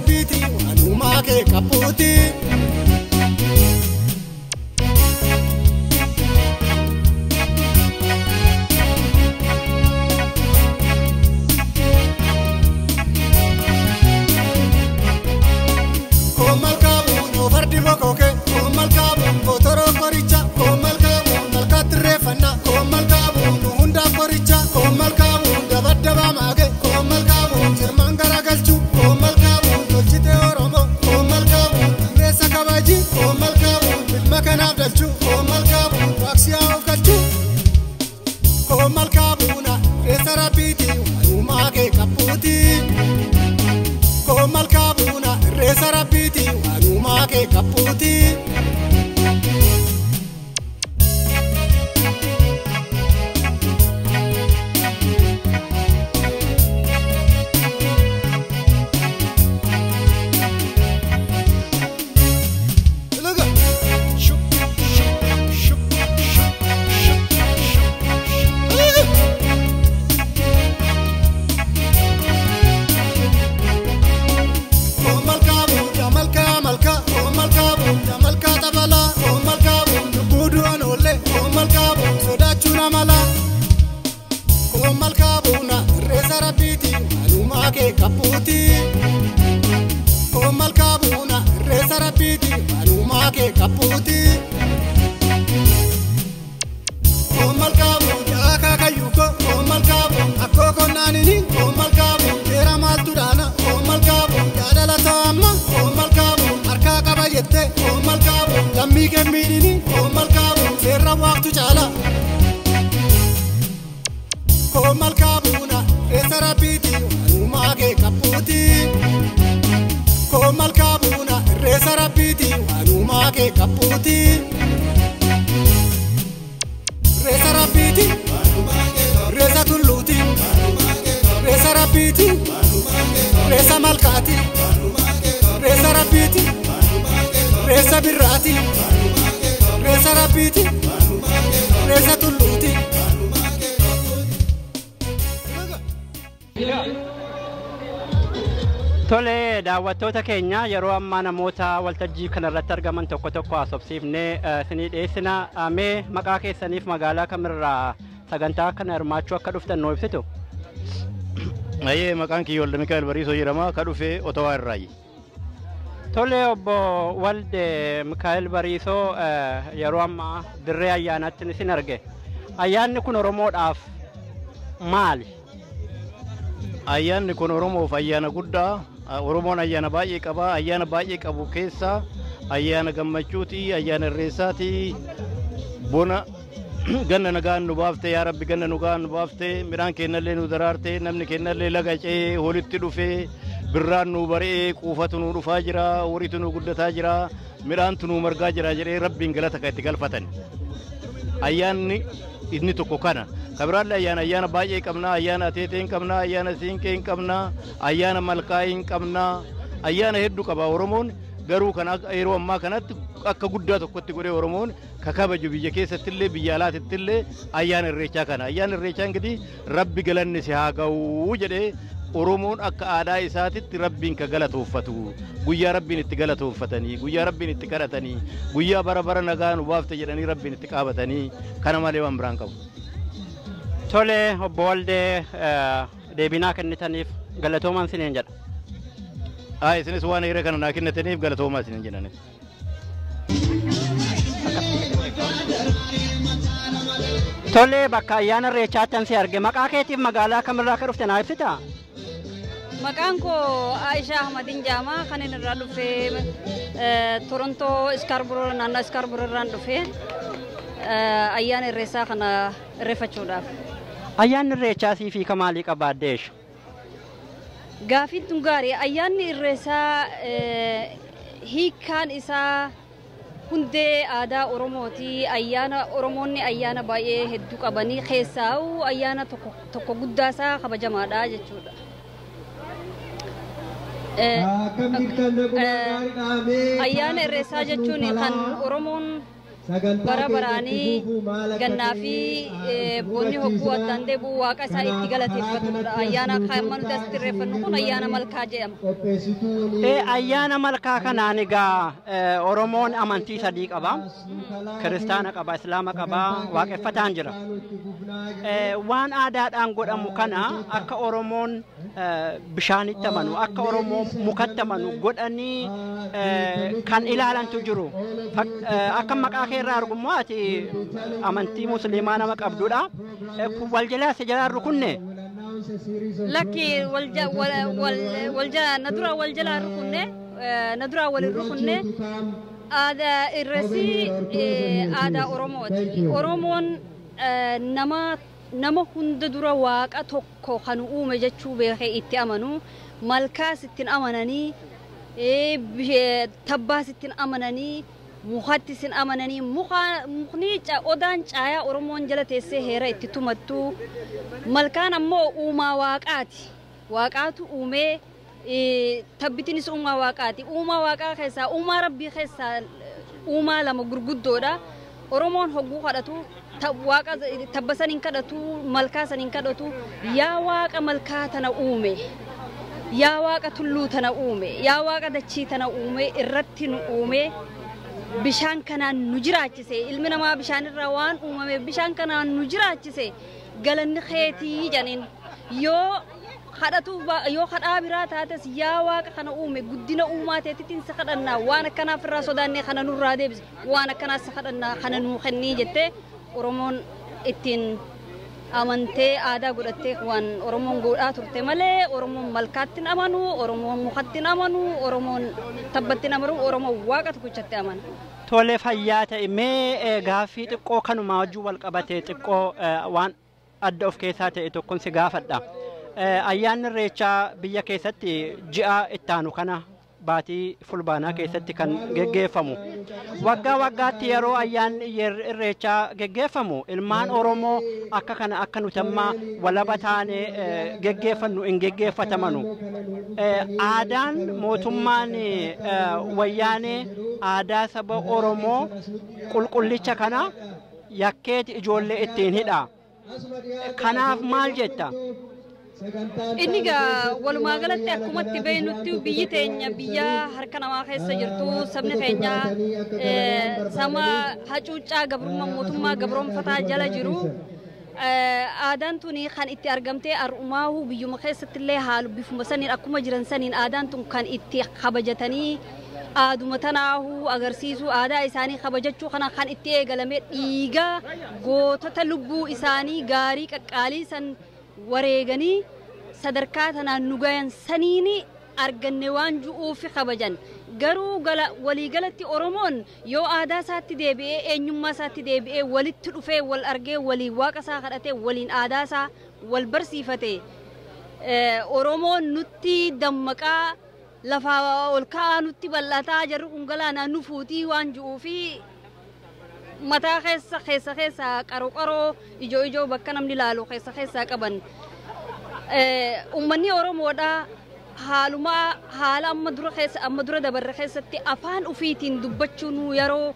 Rabbiiti waanumaa kee qabbuuti. Fardi bokoke, koomal kaabuun gootoroo qoricha, koomal kaabuun malkaatti reeffannaa, koomal kaabuun nu hundaaf qoricha, koomal kaabuun dabaddabaa maage, koomal kaabuun jirmaan garagalchuu, koomal kaabuun tolchitee Oromoo, koomal kaabuun irreessa kabaji, koomal kaabuun ilma kanaaf dhalchuu, koomal kaabuun waaqsiyaa of galchuu. Koomal kaabuuna irreessa Rabbiiti waanumaa kee qabbuuti. Koomal kaabuuna irreessa Rabbiiti waanumaa kee qabbuuti. Koomal kaabuuna irreessa Rabbiiti waanumaa kee qabbuuti. Koomal kaabuun jaakaa kayyuuko, koomal kaabuun akkoo konnaanini, koomal kaabuun seera maaltu dhaana, koomal kaabuun jaalala ta'amma, koomal kaabuun harkaa qaba jette, koomal kaabuun lammii kenniinini, koomal kaabuun seera waaqtu caala. Koomal kaabuuna irreessa Rabbiiti waanumaa kee qabbuuti. Koomal kaabuuna irreessa Rabbiiti waanumaa kee qabbuuti. Irreessa Rabbiiti, irreessa Tulluuti, irreessa Rabbiiti, irreessa Malkaati, irreessa Rabbiiti, irreessa Birraati, irreessa Rabbiiti, irreessa Tulluuti. Tole daawwattoota keenya yeroo ammaa namoota waltajjii kanarratti argaman tokko tokko haasofsiifnee isinii dhiyeessina. Mee maqaa keessaniif magaalaa kamirraa sagantaa kana hirmaachuu akka dhuftan nuu ibsitu? Ayyee, maqaan kiyya Walde Mikaa'el Bariisoo jedhama. Ka dhufe Otowaa irraayi. Tole obbo Walde Mikaa'el Bariisoo, yeroo ammaa dirree ayyaanaatti isin arge. Ayyaanni kun Oromoodhaaf maali? Ayyaanni kun Oromoof ayyaana guddaa. Oromoon ayyaana baay'ee qaba. Ayyaana baay'ee qabu keessaa ayyaana gammachuuti, ayyaana irreessaati. Bona ganna nagaan nu baafte, yaa Rabbi, ganna nagaan nu baafte, midhaan keenyallee nu daraarte, namni keenyallee laga ce'ee holitti dhufee, birraan nu bari'ee, quufatu nu dhufaa jira, horiitu nu guddataa jira, midhaantu nu margaa jira jedhee Rabbiin galata kan itti galfatan. Ayyaanni inni tokko kana. Kabiraallee ayyaana baay'ee qabna, ayyaana ateetee hin qabna, ayyaana siinqee hin qabna, ayyaana malkaa'ii hin qabna, ayyaana hedduu qaba Oromoon. Garuu kan yeroo ammaa kanatti akka guddaa tokkotti godhee Oromoon ka kabaju biyya keessattillee biyya alaatittillee ayyaana irreechaa kana. Ayyaana irreechaa ingitii Rabbi galanni si haa ga'uu jedhee Oromoon akka aadaa isaatitti Rabbiin ka galatoonfatu, guyyaa Rabbiin itti galatoonfatanii, guyyaa Rabbiin itti kadhatanii, guyyaa bara bara nagaa nu baafte jedhanii Rabbiin itti qaabatanii, kana malee waan biraan qabu. Tole obbo Waldee, deebinaa kennitaniif galatoomaan isiniin jedha. Haa, isinis waan hiree kana naa kennitaniif galatoomaa isiniin jedhanis. Tole, bakka ayyaana irreechaatti si arge, maqaa keetiif magaalaa kamirraa akka dhufte naa ibsitaa? Maqaan koo Aishaa Ahmadiin jedhama. Kan inni irraa dhufe Torontoo Iskaarburo, naannoo Iskaarburo irraan dhufe ayyaana irreessaa kana irreeffachuudhaaf. Ayyaanni irreechaa siif hiika maalii qaba, addeeshu? Gaafiin tun gaarii. Ayyaanni irreessaa hiikkaan isaa hundee aadaa Oromooti. Ayyaana Oromoonni ayyaana baay'ee hedduu qabanii keessaa ayyaana tokko tokko guddaa isaa kabajamaadha jechuudha. Ayyaana irreessaa jechuun kan Oromoon Bara baraanii gannaa fi bonni hogguu addaan deebi'u waaqa isaa itti galateeffatudha. Ayyaana amma nuti asitti irreeffannu kun ayyaana malkaa jedhama. Ayyaana malkaa kanaan egaa Oromoon amantii sadii qaba. Kiristaana qaba, Islaama qaba, waaqeffataan jira. Waan aadaadhaan godhamu kana akka Oromoon bishaanitti amanu, akka Oromoon mukatti amanu godhanii kan ilaalantu jiru. Akka maqaa kee irraa argummoo ati amantii musliimaa nama qabdudha. Kun wal jalaa si jalaa rukunne? Lakki, wal jalaa na dura wal jalaa rukunne, na duraa wal rukunne. Aadaa irreessi aadaa Oromooti. Oromoon nama hunda dura waaqa tokko kan uume jechuu beekee itti amanu, malkaas ittiin amananii, tabbaas ittiin amananii, mukatti isin amananii, mukni odaan caayaa Oromoon jala teessee heera itti tumattu. Malkaan ammoo uumaa waaqaati. Waaqaatu uumee, tabbitinis uumaa waaqaati. Uumaa waaqaa keessaa, uumaa rabbii keessaa uumaa lama gurguddoodha. Oromoon hogguu kadhatu waaqa tabba saniin kadhatu, malkaa saniin kadhatu, yaa waaqa malkaa tana uume, yaa waaqa tulluu tana uume, yaa waaqa dachii tana uume, irratti nu uume, bishaan kanaan nu jiraachise, ilmi namaa bishaan irraa waan uumame, bishaan kanaan nu jiraachise, galanni keetii jedhaniin. Yoo kadhatu yoo kadhaa biraa taates, yaa waaqa kana uume, guddina uumaa teetittiin si kadhannaa, waan akkanaaf irraa sodaannee kana nurraa deebise, waan akkanaas si kadhannaa kana nuu kennii jettee Oromoon ittiin amantee aadaa godhattee waan Oromoon godhaa turte malee, Oromoon malkaatti amanu, Oromoon mukatti amanu, Oromoon tabbatti amanu, Oromoon waaqa tokkichatti amana. Tole, fayyaa ta'e. Mee gaaffii xiqqoo kanumaa wajjin wal qabate xiqqoo waan adda of keessaa ta'e tokkon si gaafadha. Ayyaanni Irreechaa biyya keessatti ji'a ittaanu kana baatii fulbaanaa keessatti kan geggeeffamu. Waggaa waggaatti yeroo ayyaanni Irreechaa geggeeffamu ilmaan Oromoo akka kana akka nuti amma walaba taane geggeeffannu hin geggeeffatamanu. Aadaan mootummaan wayyaanee aadaa saba Oromoo qulqullicha kana yakkeeti ijoollee ittiin hidha. Kanaaf maal jetta? Inni gaa walumaa galatti akkumatti beeknutti biyyi teenya biyya harka namaa keessa jirtu, sabni keenya sama hacuuccaa gabrummaa mootummaa gabroonfataa jala jiru. Aadaan tuni kan itti argamtee ar'umaahu biyyuma keessatti illee haalu bifuma saniin akkuma jiran saniin aadaan tun kan itti kabajatanii aaduma tanaahuu agarsiisuu, aadaa isaanii kabajachuu kana kan itti eegalame dhiiga gootota lubbuu isaanii gaarii qaqqaalii san wareeganii sadarkaa tanaan nu gayan saniini arganne waan ju'uufi kabajan. Garuu waliigalatti Oromoon yoo aadaa isaatti deebi'ee, eenyummaa isaatti deebi'ee, walitti dhufee, wal argee, waliin waaqa isaa kadhatee, waliin aadaa isaa wal barsiifate, Oromoon nutti dammaqaa, lafaa ol ka'aa, nutti bal'ataa, jarri kun galaanaa nu fuutii waan ju'uufi mataa keessa keessa keessa qaroo qaroo ijoo ijoo bakka namni laalu keessa keessaa qaban. Uummanni Oromoodha haaluma haala amma dura keessa amma dura dabarre keessatti afaan ufiitiin dubbachuun yeroo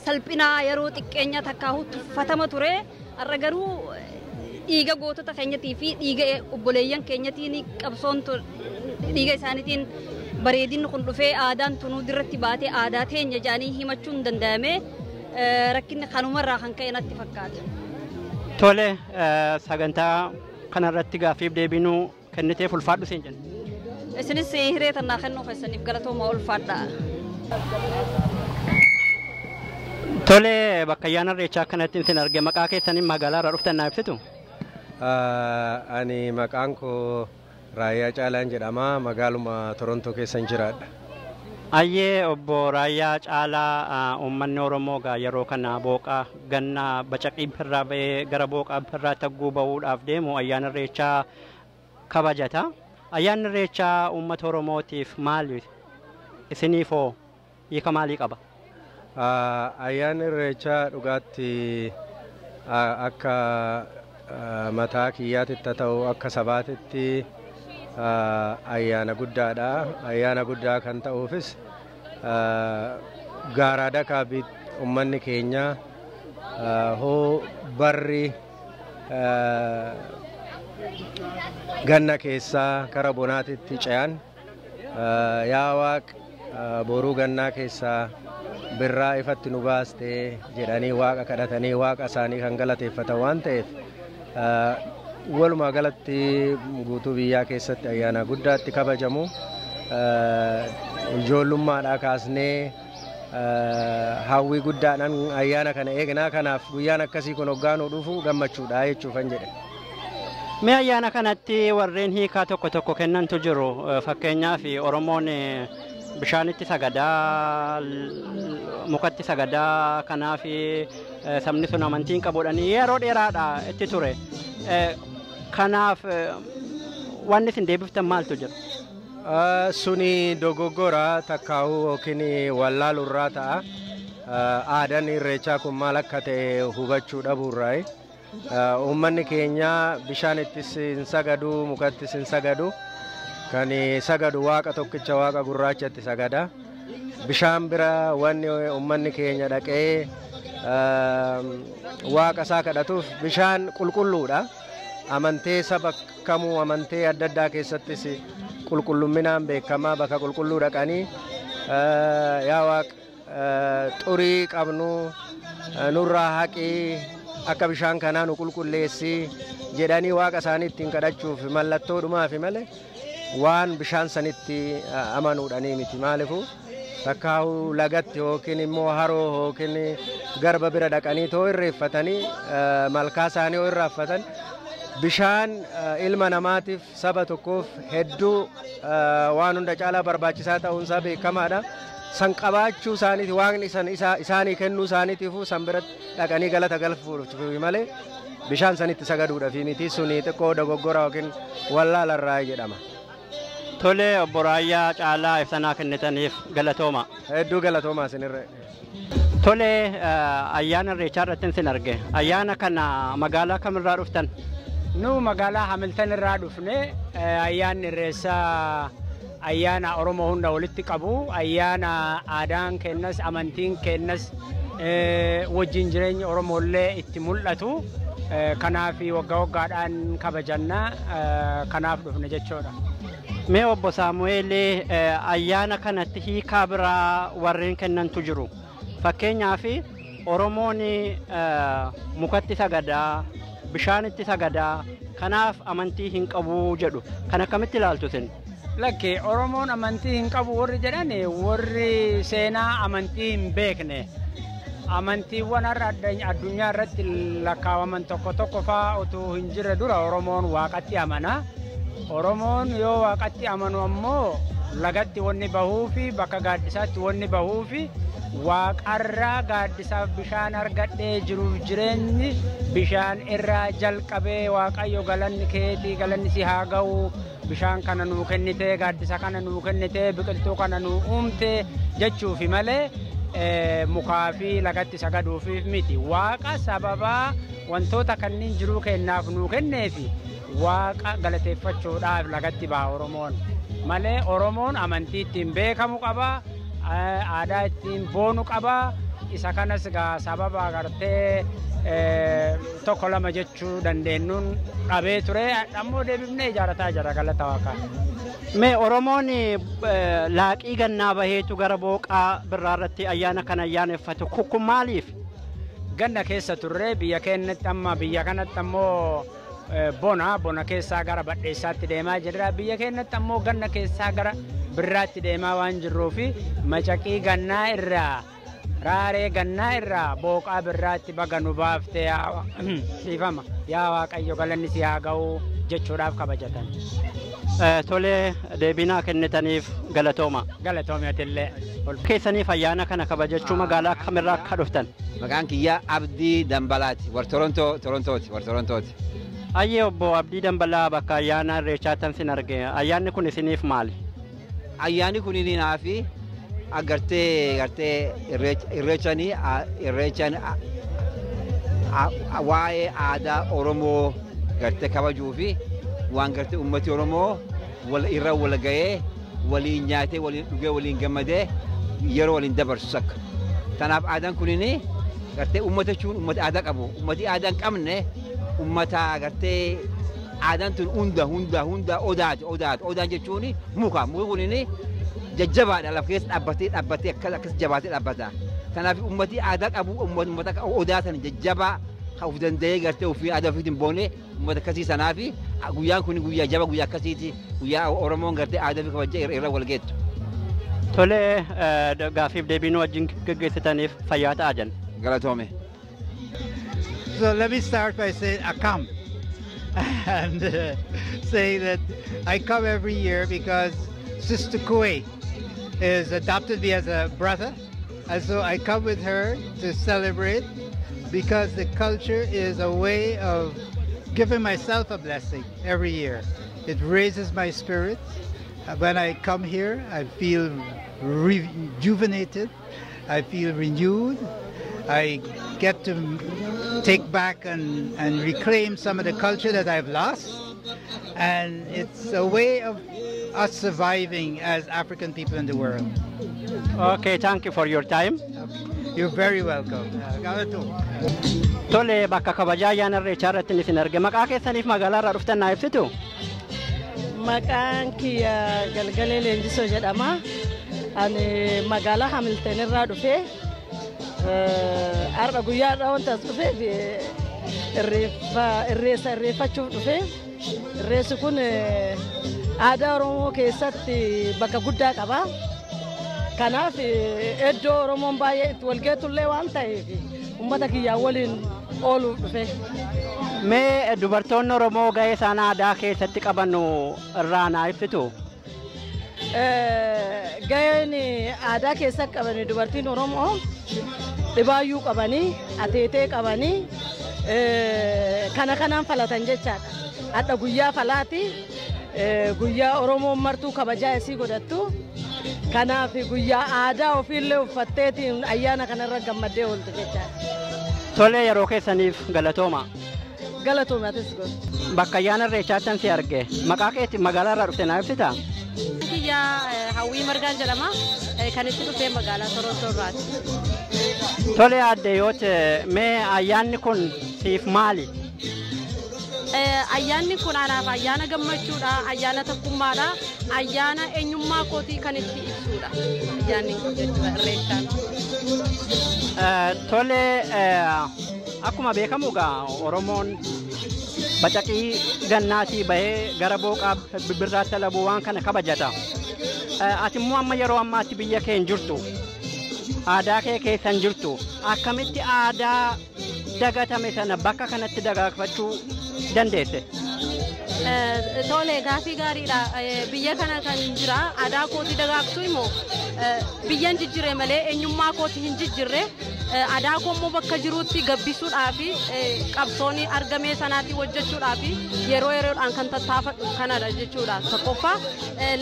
salphinaa, yeroo xiqqeenya takkaahuu tuffatama ture. Har'a garuu dhiiga gootota keenyatii fi dhiiga obboleeyyan keenyatiin, qabsoon dhiiga isaaniitiin bareedinni kun dhufee, aadaan tunuu dirratti baatee aadaa teenya jedhanii himachuun danda'ame. Rakkinni kanumarraa kan ka'e natti fakkaata. Tole, sagantaa kanarratti gaaffiif deebinuu kenniteef ulfaadhu siin jenna. Isinis hiree tannaa kennuu keessaniif galatooma, ulfaadha. Tole, bakka ayyaana Irreechaa kanatti isin arge, maqaa keessaniin magaalaa irraa dhuftan naa ibsitu? Ani maqaan koo Raayyaa Caalaan jedhama. Magaaluma Torontoo keessan jiraadha. Ayyee, obbo Raayyaa Caalaa, uummanni Oromoo gaa yeroo kana booqaa ganna bacaqii birraa ba'ee gara booqaa birraa tagguu ba'uudhaaf deemu ayyaana Irreechaa kabajata. Ayyaanni Irreechaa uummata Oromootiif maali? Isiniifoo hiika maalii qaba? Ayyaanni Irreechaa dhugaatti akka mataa kiyyaatitti haa ta'u akka sabaatitti ayyaana guddaadha. Ayyaana guddaa kan ta'uufis gaaraa dakaa Uummanni keenya hoo barri ganna keessaa kara bonaatitti ce'an, yaa Waaq, boruu gannaa keessaa birraa ifatti nu baaste jedhanii Waaqa kadhatanii Waaqa isaanii kan galateeffatan waan ta'eef, walumaa galatti guutuu biyyaa keessatti ayyaana guddaatti kabajamu. Ijoollummaadhaa kaasnee hawwii guddaadhaan ayyaana kana eegnaa. Kanaaf guyyaan akkasii kun hoggaa nu dhufu gammachuudha jechuufan jedhe. Mee ayyaana kanatti warreen hiikaa tokko tokko kennantu jiru. Fakkeenyaaf Oromoon bishaanitti sagadaa, mukatti sagadaa, kanaaf sabni sun amantii hin qabuudhaan yeroo dheeraadha itti ture. Kanaaf wanni isin deebiftan maaltu jira? Suni dogoggora takkaa'uu yookiin wallaalurraa ta'a. Aadaan irreechaa kun maal akka ta'e hubachuu dhabuurraayi. Uummanni keenya bishaanittis hin sagadu, mukattis hin sagadu. Kan sagadu Waaqa tokkicha, Waaqa gurraachatti sagada. Bishaan bira wanni uummanni keenya dhaqee Waaqa isaa kadhatuuf bishaan qulqulluudha. Amantee saba kamuu, amantee adda addaa keessattis qulqullumminaan beekamaa. Bakka qulqulluu dhaqanii yaa Waaq, xurii qabnu nurraa haqii, akka bishaan kanaa nu qulqulleessi jedhanii Waaqa isaanii ittiin kadhachuuf mallattoodhumaafi malee waan bishaan sanitti amanuudhanii miti. Maalifu takkaa'uu lagatti yookiin immoo haroo yookiin garba bira dhaqanii too irreeffatanii, malkaa isaanii yoo irraanfatan, bishaan ilma namaatiif, saba tokkoof hedduu waan hunda caalaa barbaachisaa ta'uunsaa beekamaadha. San qabaachuu isaaniiti, Waaqni isaanii kennuu isaaniitiifuu san biratti dhaqanii galata galfuuf malee bishaan sanitti sagaduudhaaf miti. Suni xiqqoo dogoggora yookiin wallaalarraa jedhama. Tole, obbo Raayyaa Caalaa, ibsanaa kennitaniif galatooma. Hedduu galatoomaa isinirra. Tole, ayyaana irreechaa irratti isin arge. Ayyaana kana magaalaa kamirraa dhuftan? Nu magaalaa Hamilton irraa dhufne. Ayyaanni irreessaa ayyaana Oromoo hunda walitti qabu, ayyaana aadaan kennas, amantiin kennas, wajjin jireenya Oromoollee itti mul'atu. Kanaaf waggaa waggaadhaan kabajanna, kanaaf dhufne jechuudha. Mee obbo Saamu'eel, ayyaana kanatti hiikaa biraa warreen kennantu jiru. Fakkeenyaaf Oromoon mukatti sagadaa, bishaanitti sagadaa, kanaaf amantii hin qabu jedhu. Kan akkamitti ilaaltu isin? Lakki, Oromoon amantii hin qabu warri jedhan warri seenaa amantii hin beekne. Amantiiwwan har'a addunyaa irratti lakkaawaman tokko tokko faa utuu hin jirre dura Oromoon Waaqatti amana. Oromoon yoo Waaqatti amanu ammoo lagatti wanni bahuu fi bakka gaaddisaatti wanni bahuu fi Waaqarraa gaaddisaaf bishaan argadhee, jiruuf jireenyi bishaan irraa jalqabee, Waaqayyo galanni keetii, galanni si haa ga'u, bishaan kana nuu kennitee, gaaddisa kana nuu kennitee, biqiltuu kana nuu uumtee jechuufi malee mukaa fi lagatti sagaduufiif miti. Waaqa sababaa wantoota kanneen jiruu kennaaf nuu kenneefi Waaqa galateeffachuudhaaf lagatti ba'a Oromoon. Malee Oromoon amantii ittiin beekamu qaba, aadaa ittiin boonu qaba. Isa kanas gaa sababa agartee tokko lama jechuu dandeenyuun dhabee ture. Ammoo deebifnee ijaarataa jira, galata Waaqaa. Mee Oromoon laaqii gannaa baheetu gara booqaa birraa irratti ayyaana kana ayyaaneffatu kun maaliif? Ganna keessa turre biyya keenyatti, amma biyya kanatti ammoo bona keessaa gara badheessaatti deemaa jirra. Biyya keenyatti ammoo ganna keessaa gara birraatti deemaa waan jirruufi macaqii gannaa irraa, raaree gannaa irraa booqaa birraatti baga nu baaftee, siifama, yaa Waaqayyo galanni si haa ga'u jechuudhaaf kabajatan. Tole, deebinaa kennitaniif galatooma. Galatoomi atillee. Keessaniif ayyaana kana kabajachuu magaalaa kamirraa akka dhuftan? Maqaan kiyyaa Abdii Dambalaati. War Torontoo, Torontooti, war Torontooti. Ayyee, obbo Abdii Dambalaa, bakka ayyaana irreechaatan sin arge. Ayyaanni kun isiniif maali? Ayyaanni kun naafi agartee irreechanii, irreechan waa'ee aadaa Oromoo gartee kabajuu fi waan gartee uummati Oromoo wal irra wal ga'ee, waliin nyaatee, waliin dhugee, waliin gammadee yeroo waliin dabarsu sakka. Tanaaf aadaan kunini gartee uummata jechuun uummata aadaa qabu. Uummati aadaa hin qabne uummata gartee aadaan tun hunda hunda hunda odaati odaati. Odaan jechuun muka. Muki kunini jajjabaadha lafa keessa dhaabbatee dhaabbatee akkas akkas jabaatee dhaabbata. Kanaaf uummati aadaa qabu uummata odaa sana jajjabaa kan of danda'ee gartee ofii aadaa ofiitiin boonee uummata akkasii sanaa fi guyyaan kun guyyaa jaba guyyaa akkasiiti guyyaa Oromoon gartee aadaa fi kabajaa irra wal geettu. Tole, gaaffiif deebii nu wajjin geggeessitaniif fayyaa ta'aa jenna. Galatoome. So let me start by saying Akam and say that I come every year because Sister Kue has adopted me as a brother. And so I come with her to celebrate because the culture is a way of giving myself a blessing every year. It raises my spirits. When I come here, I feel rejuvenated. I feel renewed. I get to take back and reclaim some of the culture that I've lost. And it's a way of us surviving as African people in the world. Okay, thank you for your time. You're very welcome. Tole, bakka kabajaa ayyaana Irreechaa irratti isin arge. Maqaa keessaniif magaalaa irraa dhuftan naa ibsitu? Maqaan kiyya Galgalee Leenjisoo jedhama. Ani magaalaa Hamilton irraa dhufee har'a guyyaa har'aa wanta as dhufeef irreessa irreeffachuuf dhufee. Irreessi kun aadaa Oromoo keessatti bakka guddaa qaba. Kanaaf iddoo Oromoon baay'ee itti walgeettullee waan ta'eef uummata kiyyaa waliin ooluuf dhufe. Mee dubartoonni Oromoo gahee isaan aadaa keessatti qaban irraa naa ibsitu? Gaheen aadaa keessatti qaban dubartiin Oromoo dhibaayyuu qabanii, ateetee qabanii, kana kanaan falatan jechaadha. Hadha guyyaa falaati, guyyaa Oromoon martuu kabajaa isii godhattu. Kanaaf guyyaa aadaa ofiillee uffatteetiin ayyaana kanarra gammaddee ooltu jechaadha. Tole, yeroo keessaniif galatooma. Galatooma atis godhu. Bakka ayyaana Irreechaattan si arge. Maqaa keetti magaalaa irraa dhufte naa ibsitaa? Kiyya Hawwii Margaan jedhama. Kan itti dhufee magaalaa Torontoo irraati. Tole aadde Yoot, mee ayyaanni kun siif maali? Ayyaanni kun anaaf ayyaana gammachuudha, ayyaana tokkummaadha, ayyaana eenyummaa kootii kan itti ibsuudha. Ayyaanni kun jechuudha Irreechaan. Tole, akkuma beekamu egaa Oromoon bacaqii gannaatii bahee gara booqaa birraatti alabuu waan kana kabajata. Ati immoo amma yeroo ammaatti biyya kee hin jirtu. Aadaa kee keessa hin jirtu. Akkamitti aadaa dagatame sana bakka kanatti dagaagfachuu dandeesse? Tole, gaafii gaariidha. Biyya kana kan jira aadaa kootii dagaagsuu immoo biyyan jijjiire malee eenyummaa kootii hin jijjiirre. Aadaa koo immoo bakka jirutti gabbisuudhaa fi qabsoon argamee sanaatti hojjechuudhaa fi yeroo yeroodhaan kan tattaafadhu kanadha jechuudha. Tokkoffaa.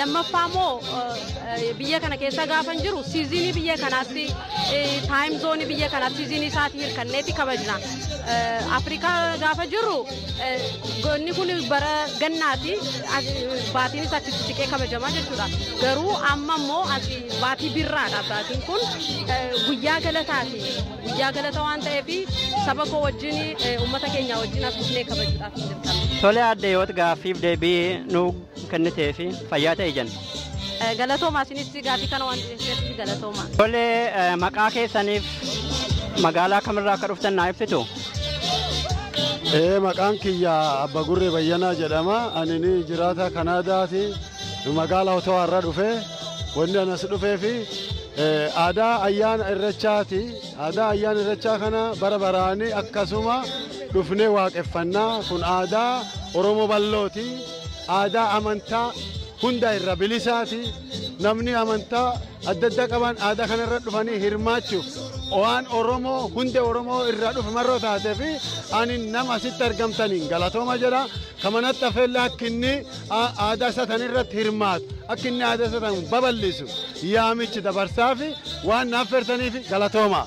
Lammaffaa immoo biyya kana keessa gaafan jiru season biyya kanaatti, time zone biyya kanaatti, season isaatii hirkanneeti kabajna. Afrikaa gaafa jirru inni kun bara gannaati, baatiinis achitti siqee kabajamaa jechuudha. Garuu amma immoo baatii birraadha, baatiin kun guyyaa galataati. Guyyaa galata waan ta'eef saba koo wajjin, uummata keenya wajjin as dhufnee kabajuudhaaf dirqama. Tole aadde Yoot, gaaffiif deebii nu kennitee fi fayyaa ta'e jenna. Galatooma, isinis gaaffii kana waan dhiyeessiteef galatooma. Tole, maqaa keessaniif magaalaa kamirraa akka dhuftan naa ibsitu? Ee, maqaan kiyya Abba Gurree Bayyanaa jedhama. Ani ni jiraata Kanaadaati. Magaalaa Otawaa irra dhufe. Wanni ani as dhufee fi aadaa ayyaana Irreechaati. Aadaa ayyaana Irreechaa kana bara baraanii akkasuma dhufnee waaqeffannaa. Kun aadaa Oromoo bal'ooti. Aadaa amantaa hunda irra bilisaati. Namni amantaa adda addaa qaban aadaa kanarra dhufanii hirmaachuuf waan Oromoo hundee Oromoo irraa dhufe marroo taatee fi ani nama asitti argamtaniin galatooma jedha. Kamanatti affeellee akka inni aadaa isaa tan irratti hirmaatu, akka inni aadaa isaa tan babal'isu yaamichi dabarsaa fi waan naaf affeertaniif galatooma.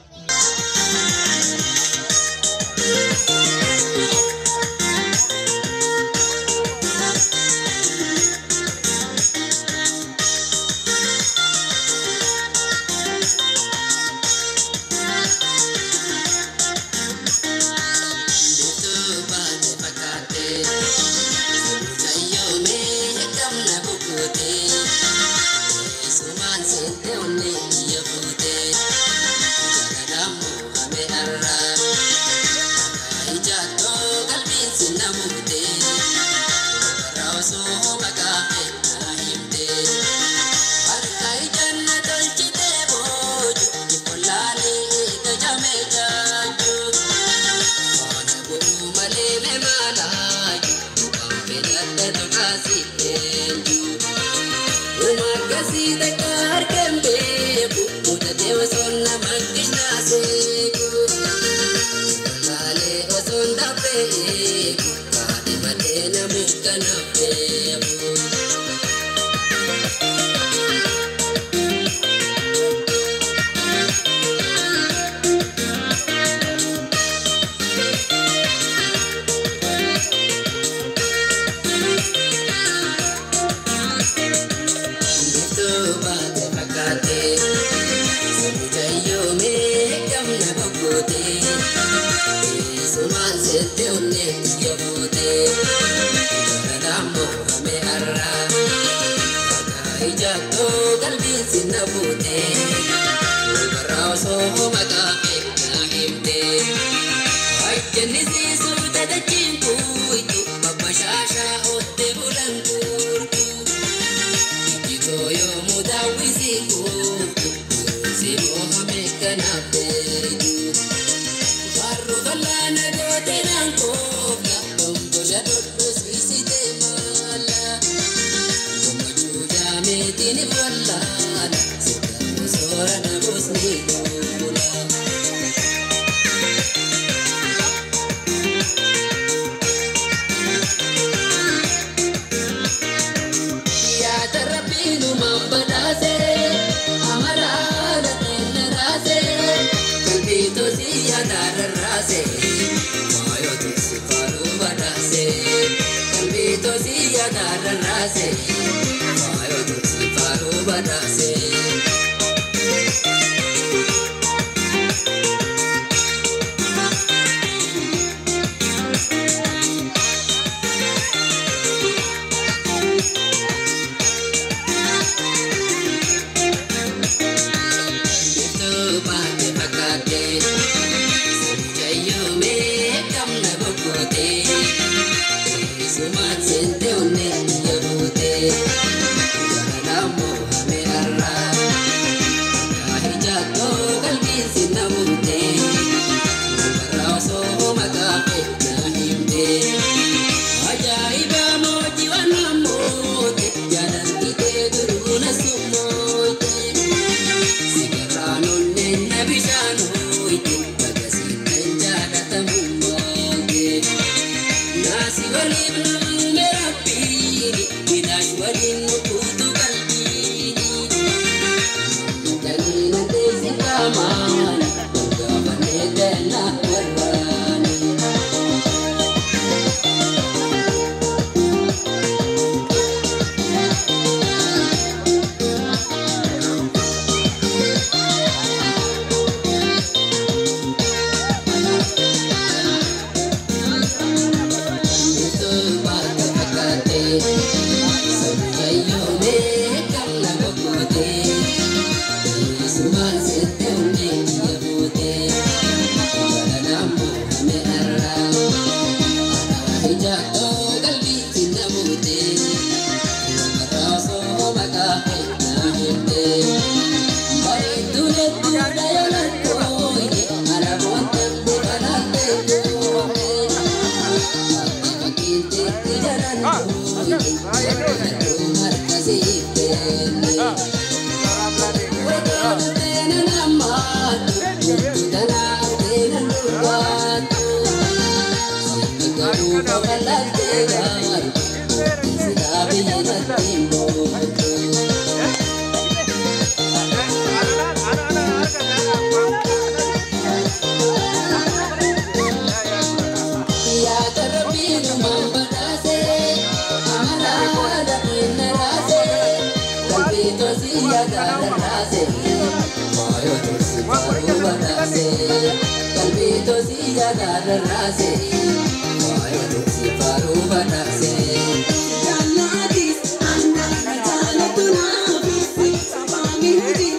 Thank you.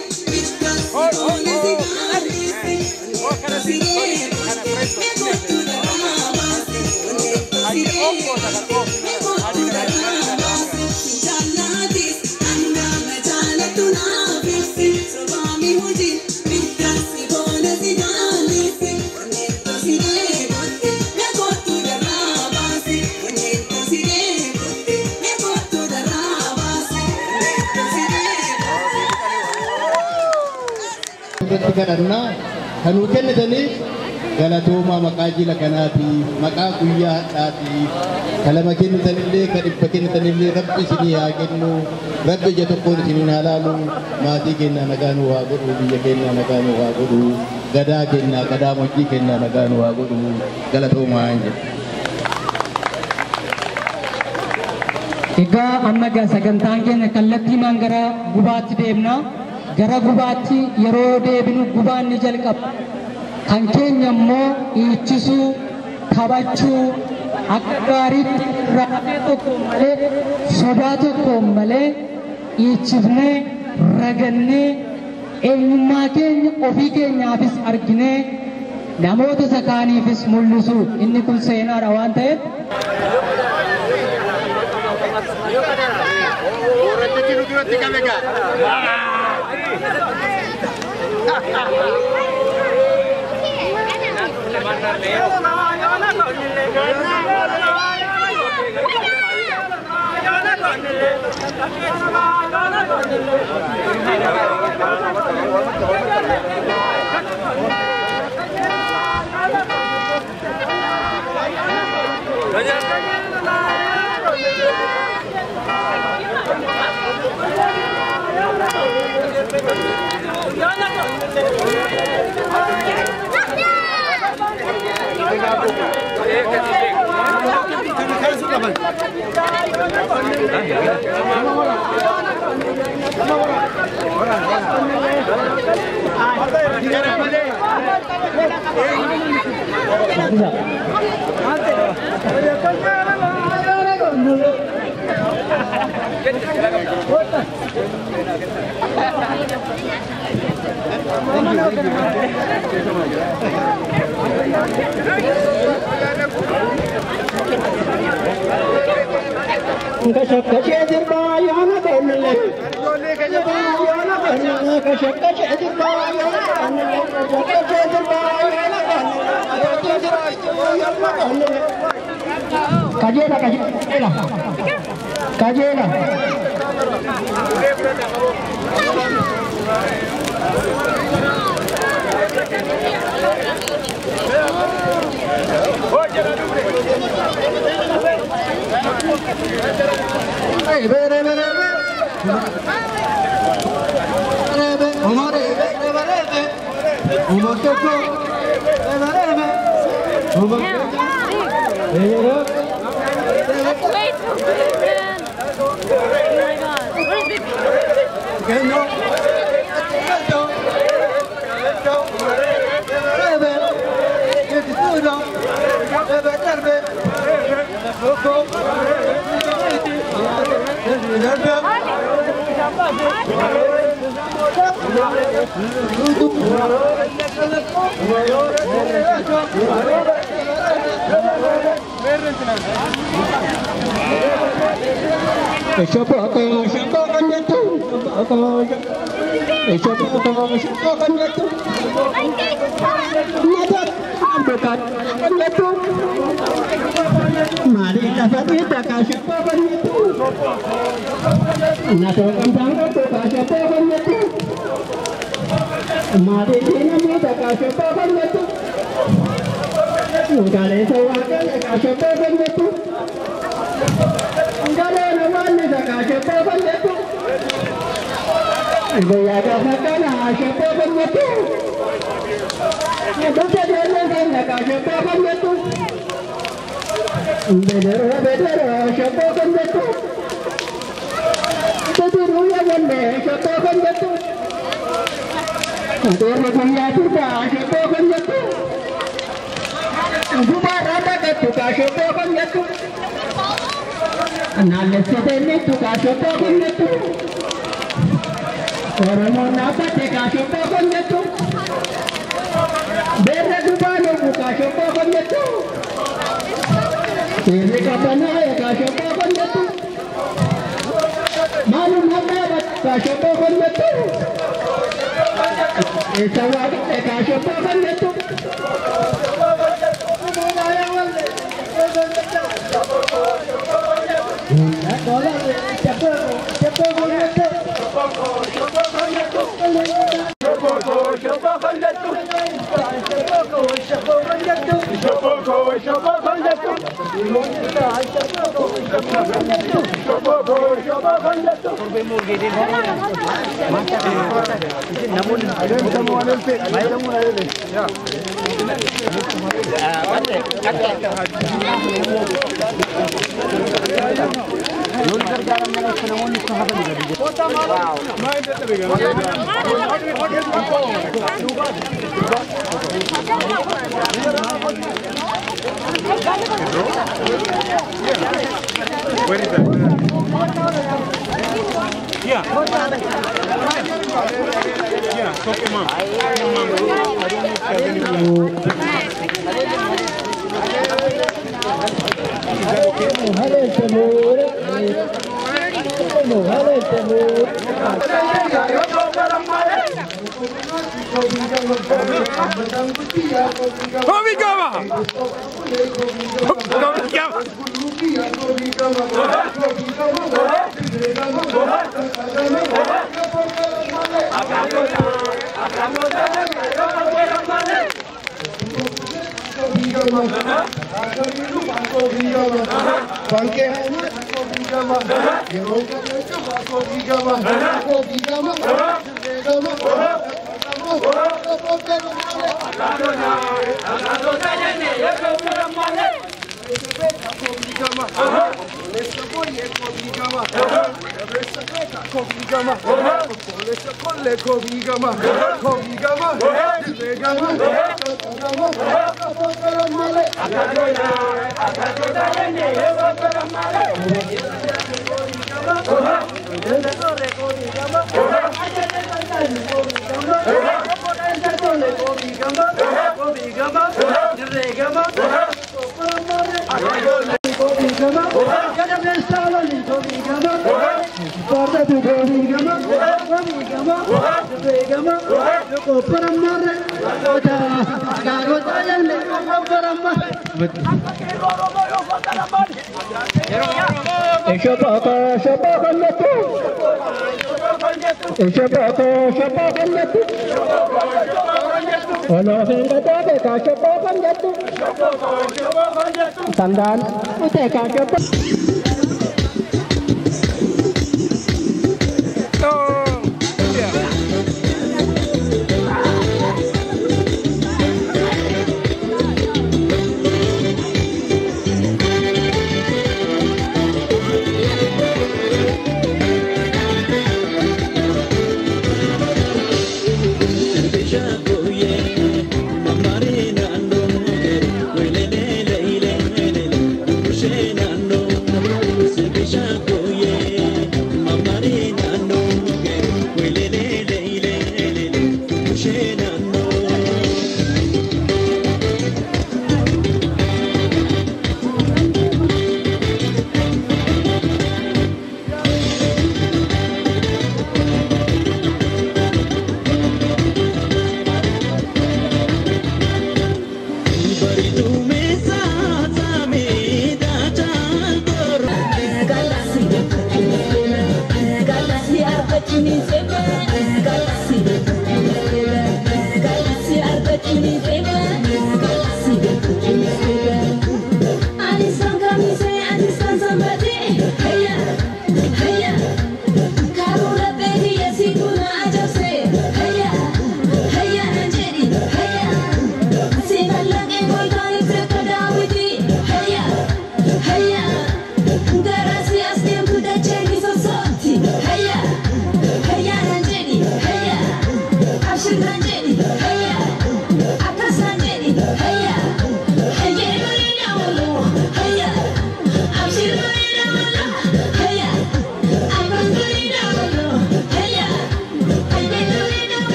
irratti kadhannaa kan nuu kennitaniif galatoomaa maqaa jila kanaati maqaa guyyaa hadhaati kalama kennitanillee ka dhibba kennitanillee rabbi isinii haa kennu rabbi ija tokkoon isiniin haa laalu maatii kennaa nagaa nuu haa godhu biyya kennaa nagaa nuu haa godhu gadaa kennaa gadaa mojjii kennaa nagaa nuu haa godhu galatoomaa hin jedhu. Egaa amma egaa sagantaan keenya kallattiimaan gara gubaatti deemna. Gara gubaatti yeroo deebinu gubaan ni jalqaba. Kan keenya immoo dhiichisuu, taphachuu, akka gaariitti raafee tokko malee, sodaa tokko malee dhiichifnee, ragannee, eenyummaa keenya ofii keenyaafis arginee namoota isa kaaniifis mul'isu. Inni kun seenaadha waan ta'eef. Kajela, kajela, kajela. That's way too big, man. Oh my god. Where's big? Where is that? Yeah. Yeah, talk to mom. I don't know if there's anyone. Is that okay? Thank you.